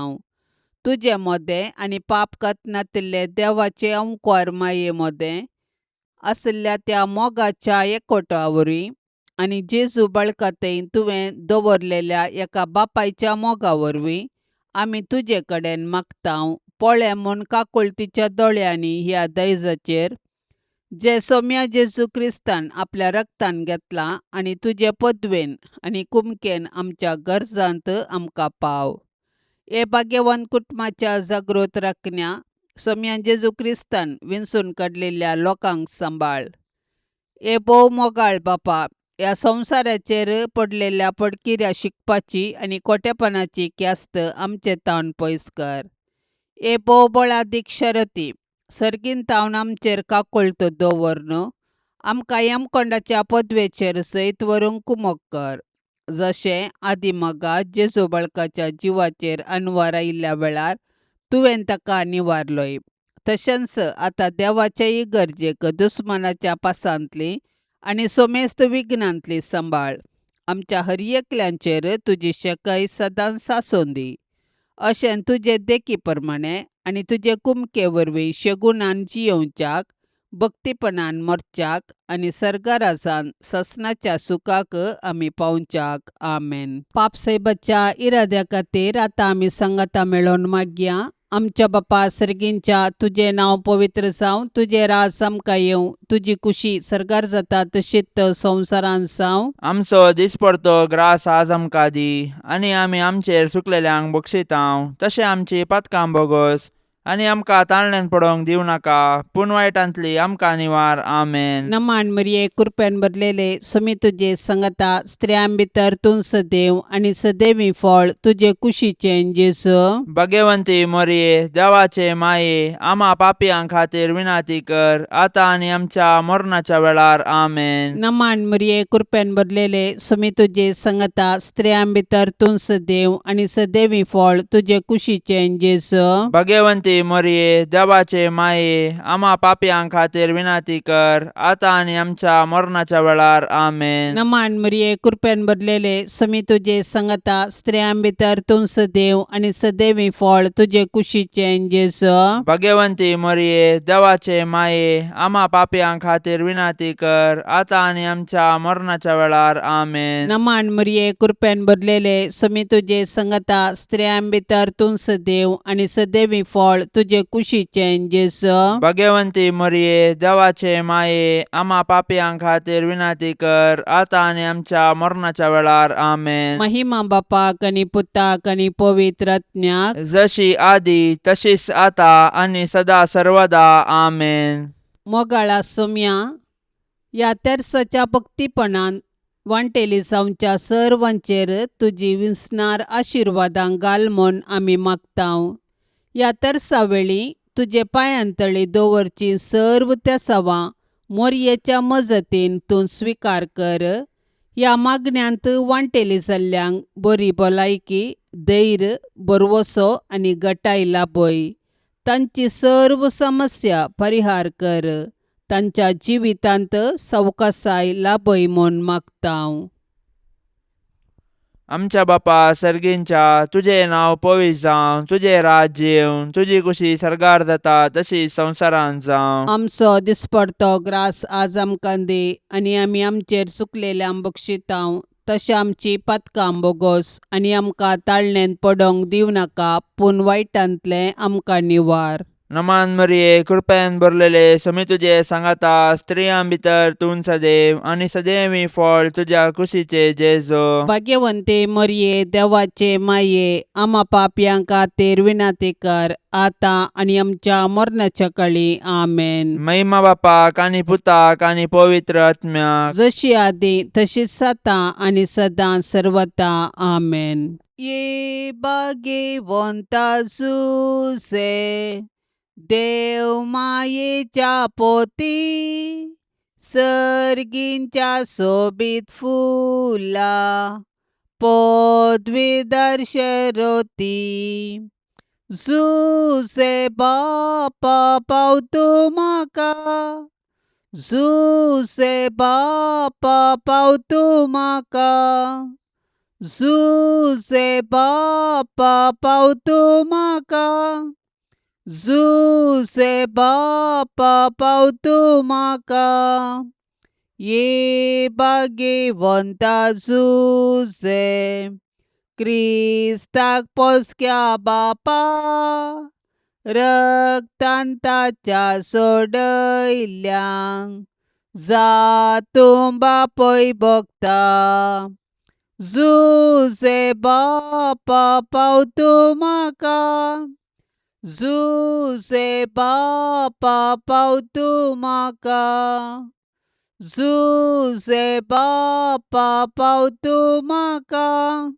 Speaker 2: तुजे मोदें आनी पाप कतनातिल्ले देवाचे अंकोर माये मोदें आशिल्ल्या त्या मोगाच्या एकवटा वरवीं आनी जेजू बाळकातय तुवें दवरलेल्या एका बापायच्या मोगा वरवीं आमी तुजे कडेन मागता पळे म्हूण काकुळतीच्या दोळ्यांनी ह्या दैजाचेर जे सोम्या जेजू क्रिस्तान आपल्या रक्तान घेतलां आनी तुजे पदवेन आनी कुमकेन आमच्या गरजांत आमकां पाव. हे भाग्यवान कुटुंबाच्या जागृत राखण्या सोम्या जेजू क्रिस्तान विंचून काडलेल्या लोकांक सांबाळ. हे भोव मोगाळ बापा, ह्या संवसाराचेर पडलेल्या पडकिऱ्या शिकपाची आनी खोटेपणाची ख्यास्त आमचे तावन पयस कर. हे भोव बळादीक शरती सर्गीन तावन आमचेर काकुळट दवर न्हू आमकां यमकोंडाच्या पदवेचेर सयत व्हरूंक कुमक कर. जशें आदी मगा जेजू बाळकाच्या जिवाचेर अनवार आयिल्ल्या वेळार तुवें ताका निवारलोय, तशेंच आतां देवाचेय गरजेक दुस्मानाच्या पासांतली आनी सोमेस्त विघ्नांतली सांबाळ. आमच्या हर एकल्यांचेर तुजी शकय सदांच सासून दी. अशें तुजे देखी प्रमाणे आनी तुजे कुमके वरवीं शेगुणान जियोवच्याक, भक्तीपणान मरच्याक आनी सर्गाराजान ससनाच्या सुखाक आमी पावच्याक. आमेन. पापसाहेबाच्या इराद्या खातीर आतां आमी सांगाता मेळोवन मागया. आमच्या बापा सर्गींच्या, तुजें नांव पवित्र जावं, तुजें राज आमकां येवं, तुजी कुशी सर्गार जाता तशीच संवसारांत जावं.
Speaker 3: आमचो दिसपडतो ग्रास आज आमकां दी आनी आमी आमचेर सुकलेल्यांक बक्षितांव तशें आमची पातकां बोगोस आनी आमकां ताळण्यान पडोवंक दिवं नाका पूण वायटांतली आमकां निवार. आमेन.
Speaker 2: नमान मरिये, कृपेन भरलेले, सुमी तुजे संगता, स्त्रियां भितर तूं सदैव आनी सदैवी फळ तुजे कुशीचें जेजू.
Speaker 3: भाग्यवंती मोरये, देवाचे माये, आमा पापयां खातीर विनाती कर आतां आनी आमच्या मरणाच्या वेळार. आमेन.
Speaker 2: नमान मरिये, कृपेन भरलेले, सुमी तुजे संगता, स्त्रियां भितर तूं सदैव आनी सदैवी फळ तुजे कुशीचें जेजू.
Speaker 3: भाग्यवंती मोरये, देवाचे माये, आमा पापयां खातीर विनाती कर आतां आनी आमच्या मरणाच्या वेळार. आमेन.
Speaker 2: नमान मरिये, कृपेन भरलेले, सुमी तुजे संगता, स्त्रियां भितर तूं सदैव आनी सदैवी फळ तुजे कुशीचें जेजू.
Speaker 3: भाग्यवंती मोरये, देवाचे माये, आमा पापयां खातीर विनाती कर आतां आनी आमच्या मरणाच्या वेळार. आमेन.
Speaker 2: नमान मरिये, कृपेन भरलेले, सुमी तुजे संगता, स्त्रियां भितर तूं सदैव आनी सदैवी फळ तुजे कुशीचें जेजू.
Speaker 3: भाग्यवंती मोरये, देवाचे माये, आमा पापयां खातीर विनाती कर आतां आनी आमच्या मरणाच्या वेळार. आमेन.
Speaker 2: महिमा बापाक आनी पुताक आनी पवित्र आत्म्याक,
Speaker 3: जशी आदी तशीच आता आनी सदा सर्वदा. आमेन.
Speaker 2: मोगाळा सोम्या, ह्या तेर्साच्या भक्तीपणान वांटेली जावच्या सर्वांचेर तुजी विसणार आशिर्वादां घाल म्हूण आमी मागता. ह्या तेर्सा वेळी तुजे पांयांतळी दवरची सर्व तेसावां मोरयेच्या मजतीन तूं स्विकार कर. ह्या मागण्यांत वांटेली जाल्ल्यांक बरी भलायकी, धैर्य, भरवसो आनी गटाय लाभय. तांची सर्व समस्या परिहार कर. तांच्या जिवितांत सवकासाय लाभय म्हूण मागता.
Speaker 3: आमच्या बापा सर्गींच्या, तुजें नांव पवित्र जावं, तुजें राज्य येवं, तुजी कुशी सर्गार जाता तशी संवसारांत जावं.
Speaker 2: आमचो दिसपडतो ग्रास आज आमकां दी आनी आमी आमचेर चुकलेल्यांक बक्षितांव तशें आमची पातकां बोगोस आनी आमकां ताळणेंत पडोवंक दिवं नाका पूण वायटांतलें आमकां निवार.
Speaker 3: नमान मरिये, कृपेन भरलेले, समी तुजे सांगाता, स्त्रियां भितर तूं सदैव आनी सदैवी फळ तुज्या कुशीचे जेजो.
Speaker 2: भाग्यवंते मरिये, देवाचे माये, आमा पापयां खातीर विनंती कर आतां आनी आमच्या मरणाच्या कळी. आमेन.
Speaker 3: महिमा बापाक आनी पुताक आनी पवित्र आत्म्याक,
Speaker 2: जशी आदी तशीच आतां आनी सदां सर्वता. आमेन. ये भाग्यवंता जुसे, देव मायेच्या पोती, सर्गींच्या सोबीत फुला पदवीधर शरोती. जुसे बापा पावतू म्हाका, जुसे बापा पावतू म्हाका, जुजे बापा पाव तूं म्हाका, जुजे बापा पाव तूं म्हाका. ये भाग्यवंता जुजे, क्रिस्ताक पोसक्या बापा, रक्तान ताच्या सोडयल्ल्यांक जातूं बापय भोगता. जुजे बापा पाव तूं म्हाका, जुजे बापा पाव तूं म्हाका, जुजे बापा पाव तूं म्हाका,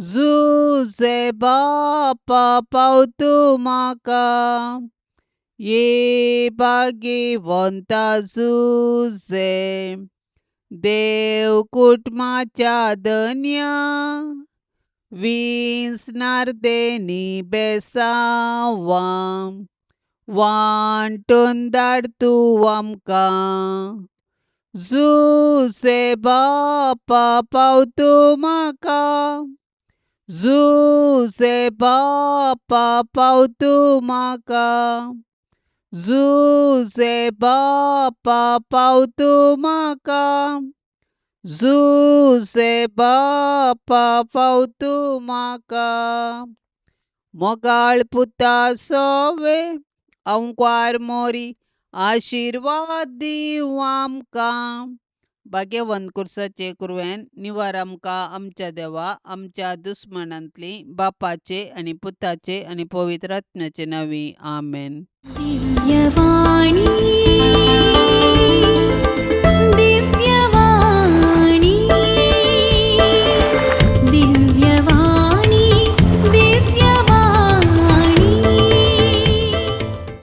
Speaker 2: जुजे बापा पाव तूं म्हाका. ये भाग्यवंता जुजे, देव कुटुंबाच्या धन्या, विंचणार देनी बेसांवां वांटून धाड तूं आमकां. जुजे बापा पाव तूं म्हाका, जुजे बापा पाव तूं म्हाका, जुजे बापा पाव तूं म्हाका, जुजे बापा पाव तूं म्हाका. मोगाळ पुता सोवे अंकवार मोरी, आशिर्वाद दीवं आमकां. भाग्यवंत कुर्साचे कुरवेन निवार आमकां आमच्या देवा, आमच्या दुस्मनांतली, बापाचे आनी पुताचे आनी पवित्र आत्म्याचे नांवी, आमेन.
Speaker 1: दिव्यवाणी.